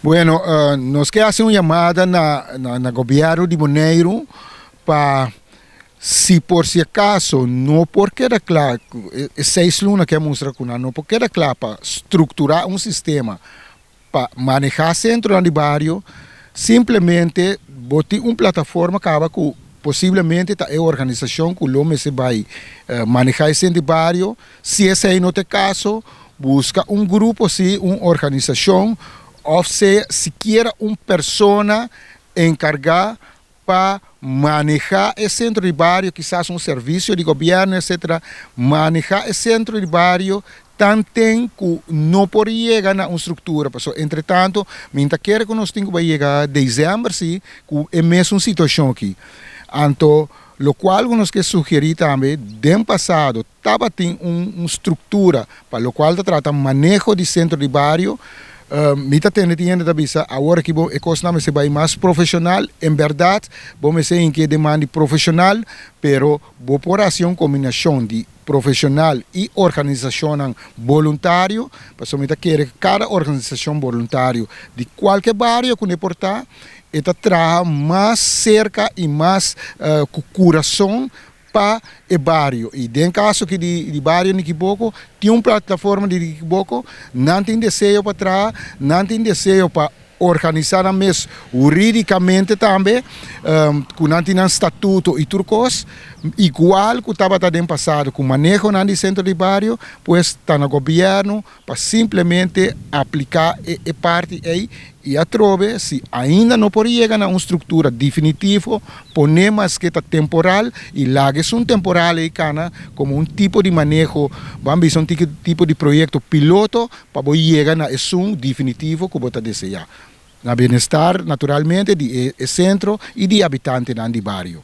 Bueno, nos ke hasi un yamada na gobièrnu di Boneiru pa si por si akaso no por keda kla, e seis luna ke a mustra ku nan no por keda kla pa strukturá un sistema pa manehá sentronan di bario, simplemente bo tin un plataforma kaba ku posiblemente ta e organisashon ku lo mester bai manehá e sentro di bario. Si esei no ta e kaso, buska un grupo si, un organisashon òf sea sikiera un persona enkargá pa manehá e sentro di bario, kisas un servisio di gobièrnu etcetera, manehá e sentro di bario tanten ku no por yega na un struktura. Pasobra entretanto mi ta kere ku nos tin ku bai yega desèmber si ku e mesun situashon aki. Anto lokual ku nos ke sugerí tambe, den pasado tabatin un struktura pa lokual ta trata maneho di sentro di bario. Mi ta tende tin hende ta bisa awor aki bo e kosnan mester bai mas profeshonal. En bèrdat bo mester hinke den man di profeshonal, pero bo por hasi un kombinashon di profeshonal i organisashonnan boluntario, pasobra mi ta kere ku kada organisashon boluntario di kualke bario ku ne por ta, e ta traha mas serka i mas ku kurason pa e bario. I den kaso aki di bario Nikiboko, tin un plataforma di Nikiboko, nan tin deseo pa traha, nan tin deseo pa organisá nan mes hurídikamente tambe, ku nan tin nan statuto i tur kos, igual ku tabata den pasado ku manehonan di sentro di bario, pues ta na gobièrnu pa simplemente apliká e parti ei i atrobe si ainda no por yega na un struktura definitivo pone maske ta temporal i laga esun temporal ei kana komo un tipo di maneho, ban bisa un tipo di proyekto piloto pa bo yega na esun definitivo ku bo ta deseá na bienestar naturalmente di e sentro i di habitantenan di bario.